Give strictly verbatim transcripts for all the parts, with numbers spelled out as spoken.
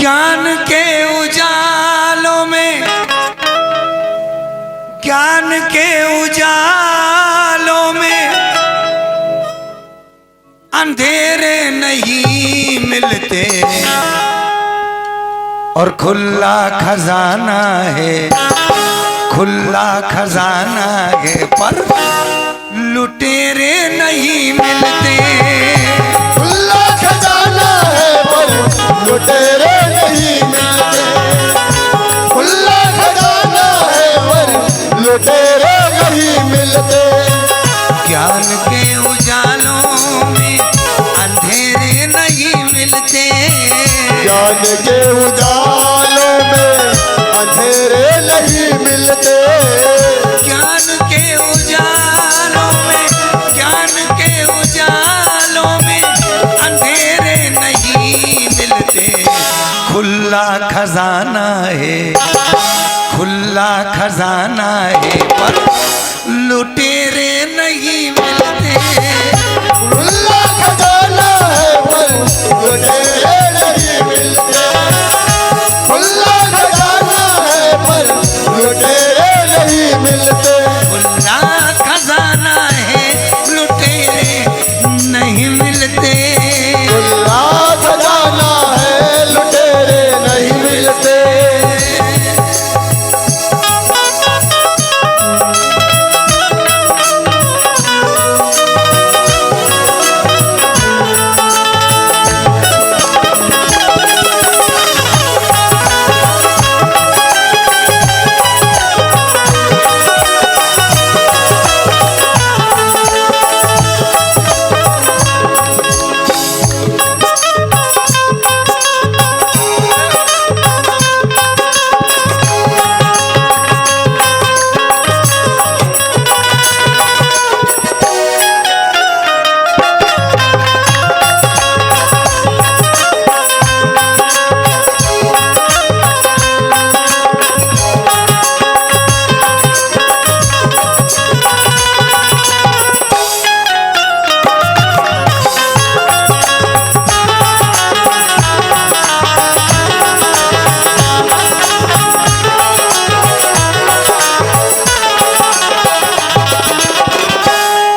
ज्ञान के उजालों में, ज्ञान के उजालों में अंधेरे नहीं मिलते। और खुला खजाना है, खुला खजाना है, पर लुटेरे नहीं मिलते। खुला खजाना है पर लुटेरे नहीं मिलते। खुला खजाना है पर लुटेरे नहीं मिलते। ज्ञान के उजालों में अंधेरे नहीं मिलते। ज्ञान के उजालों में अंधेरे नहीं मिलते। ज्ञान के उजालों में, ज्ञान के उजालों में अंधेरे नहीं मिलते। खुला खजाना है, खुला खजाना है, पर लुटेरे नहीं मिलते। खुला खजाना है पर लुटेरे नहीं मिलते। खुला खजाना है पर लुटेरे नहीं मिलते। खुला खजाना है, लुटेरे नहीं मिलते। खुला खजाना है, लुटेरे नहीं मिलते।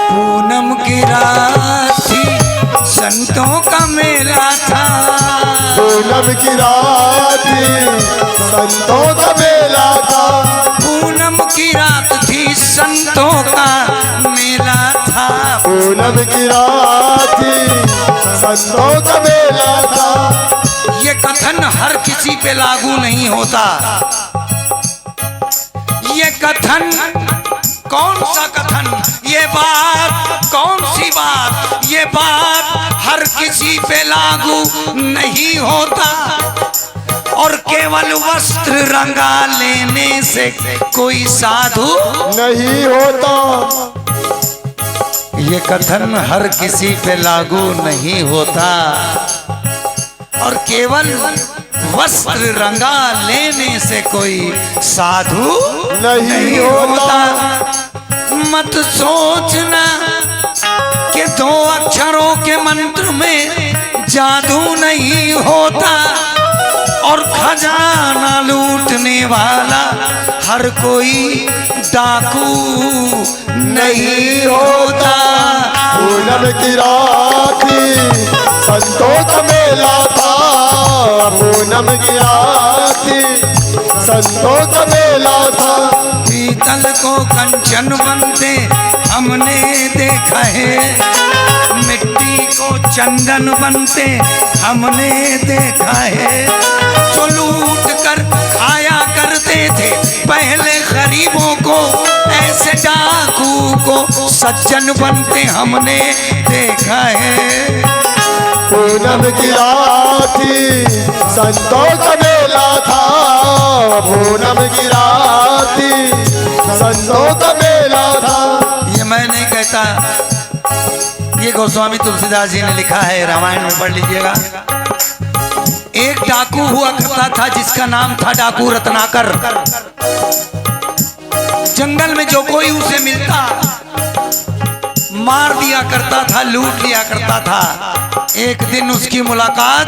पूनम की रात थी, संतों का मेला था। पूनम की रात थी, संतों का मेला था। पूनम की रात थी, संतों का मेला था। पूनम की रात थी, संतों का मेला था। ये कथन हर किसी पे लागू नहीं होता। ये कथन, कौन सा कथन, ये बात, कौन सी बात, ये बात हर किसी पे लागू नहीं होता। और केवल वस्त्र रंगा लेने से कोई साधु नहीं होता। ये कथन हर किसी पे लागू नहीं होता। और केवल वस्त्र रंगा लेने से कोई साधु नहीं नहीं होता। होता। मत सोचना कि दो अक्षरों के मंत्र में जादू नहीं होता। और खजाना लूटने वाला हर कोई डाकू नहीं होता। पूनम की रात थी, संतों का मेला था। पूनम की रात थी, संतों का मेला था। पीतल को कंचन बनते हमने देखा है, मिट्टी को चंदन बनते हमने देखा है। जो लूट कर खाया करते थे पहले गरीबों को, ऐसे डाकू को सज्जन बनते हमने देखा है। पूनम की रात थी, संतों का मेला था। पूनम की रात थी, संतों का मेला था। ये मैं नहीं कहता, ये गोस्वामी तुलसीदास जी ने लिखा है, रामायण में पढ़ लीजिएगा। एक डाकू हुआ करता था जिसका नाम था डाकू रत्नाकर। जंगल में जो कोई उसे मिलता, मार दिया करता था, लूट लिया करता था। एक दिन उसकी मुलाकात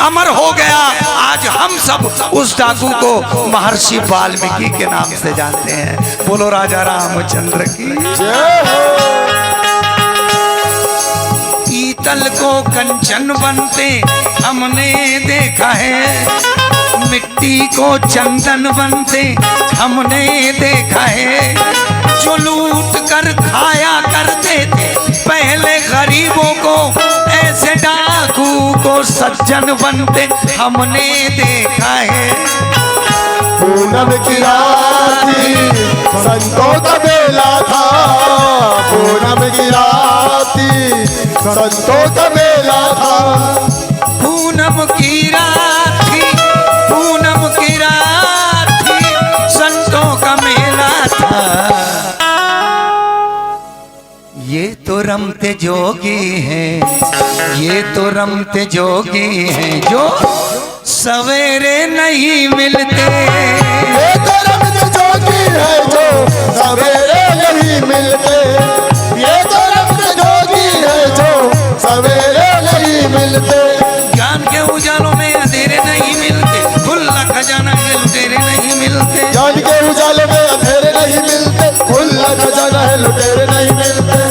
अमर हो गया। आज हम सब उस डाकू को महर्षि वाल्मीकि के नाम से जानते हैं। बोलो राजा रामचंद्र की। जय हो। पीतल को कंचन बनते हमने देखा है, मिट्टी को चंदन बनते हमने देखा है। जो लूट कर खाया करते थे पहले गरीबों को, ऐसे डाकू को सज्जन बनते हमने देखा है। पूनम की रात थी, संतों का मेला था। पूनम की रात थी, संतों का मेला था। पूनम की रात थी, पूनम की रात थी, संतों का मेला था। ये तो रमते जोगी हैं, ये तो रमते जोगी हैं जो सवेरे नहीं मिलते। ये तो रमते जोगी हैं जो सवेरे नहीं मिलते। ये तो रमते जोगी हैं जो सवेरे नहीं मिलते। ज्ञान के उजालों में अंधेरे नहीं मिलते, खुला खजाना के लुटेरे नहीं मिलते। ज्ञान के उजाले में अंधेरे नहीं मिलते, खुला खजाना है, लुटेरे नहीं मिलते।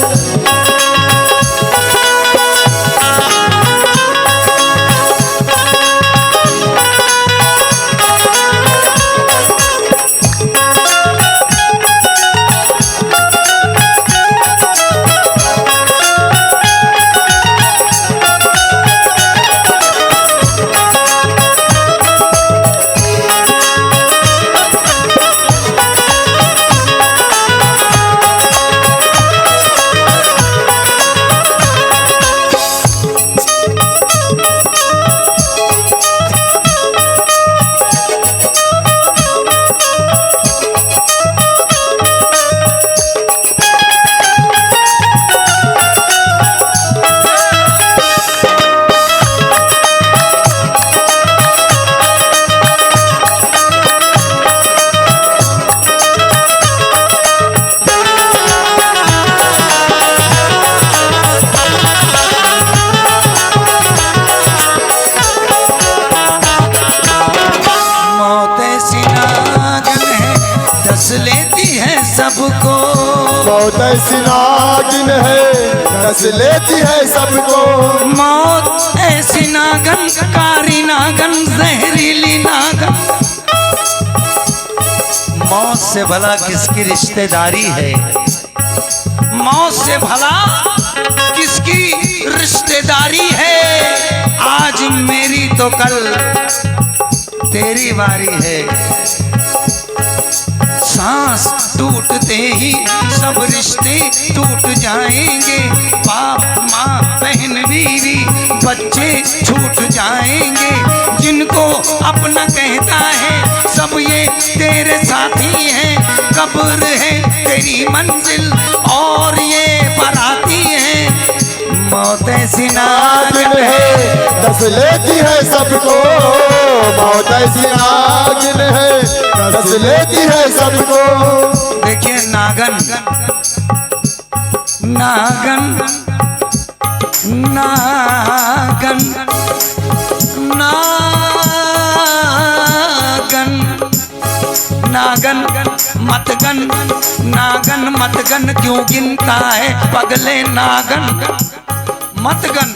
मौत ऐसी नागिन है, डस लेती है सबको। मौत ऐसी नागिन है, डस लेती है सबको। मौत ऐसी नागन, कारी नागन, जहरीली नागन। मौत से भला किसकी रिश्तेदारी है? मौत से भला किसकी रिश्तेदारी है? आज मेरी तो कल तेरी बारी है। सांस टूटते ही सब रिश्ते टूट जाएंगे। बाप, माँ, बहन, बीवी, बच्चे छूट जाएंगे। जिनको अपना कहता है सब, ये तेरे साथी हैं। कब्र है तेरी मंजिल और ये बाराती हैं। मौत ऐसी नागिन है, डस लेती है सबको। मौत ऐसी नागिन है, डस लेती है सबको। देखिए नागन, नागन, नागन, नागन, नागन, मतगन, नागन, मतगन क्यों गिनता है पगले नागन? मतगन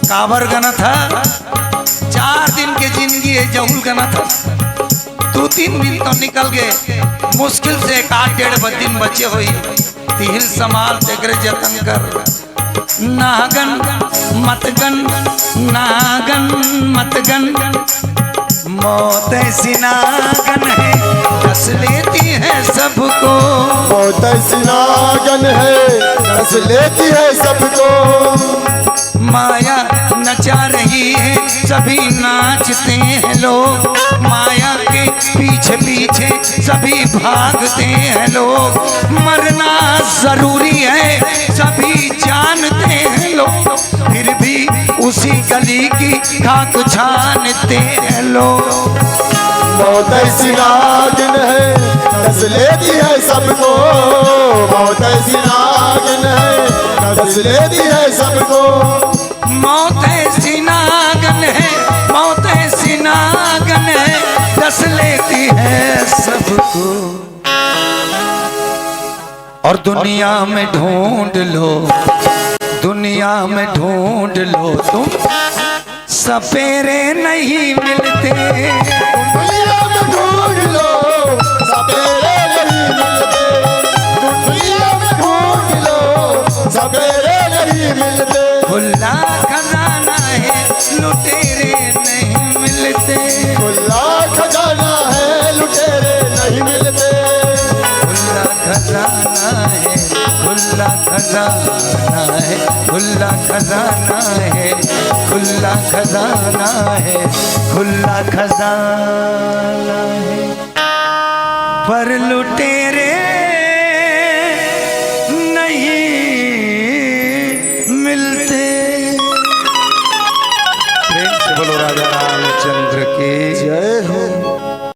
काबर गनत ह? चार दिन के जिंदगी हे, जहूल गनत ह। दू तीन दिन तो निकल गे, मुश्किल से एक आध डेढ़ ब-, दिन बचे होही। तिहिल संभाल, तेकरे जतन कर। नागन, मतगन, नागन, मतगन, मौत ऐसी नागन है, डस लेती है सबको। मौत ऐसी नागन है, डस लेती है सबको। माया नचा रही है, सभी नाचते हैं लोग। माया के पीछे पीछे सभी भागते हैं लोग। मरना जरूरी है, सभी जानते हैं लोग, फिर भी उसी गली की खाक छानते हैं लोग। मौत ऐसी नागिन है, डस लेती है सबको। मौत ऐसी नागिन है, डस लेती है सबको। मौत ऐसी नागन है, मौत ऐसी नागन है, डस लेती है सबको। और दुनिया में ढूंढ लो, दुनिया में ढूंढ लो तुम, सपेरे नहीं मिलते। दुनिया में ढूंढ लो, सपेरे नहीं मिलते। दुनिया में ढूंढ लो, सपेरे नहीं मिलते। खुला खजाना है, लुटेरे नहीं मिलते। खुला खजाना है, लुटेरे नहीं मिलते। खुला खजाना है, खुला खजाना है, खुला खजाना है, खुला खजाना है, खुला खजाना है। पर लुटेरे नहीं मिलते। प्रेम से बोलो राजा रामचंद्र की। जय हो।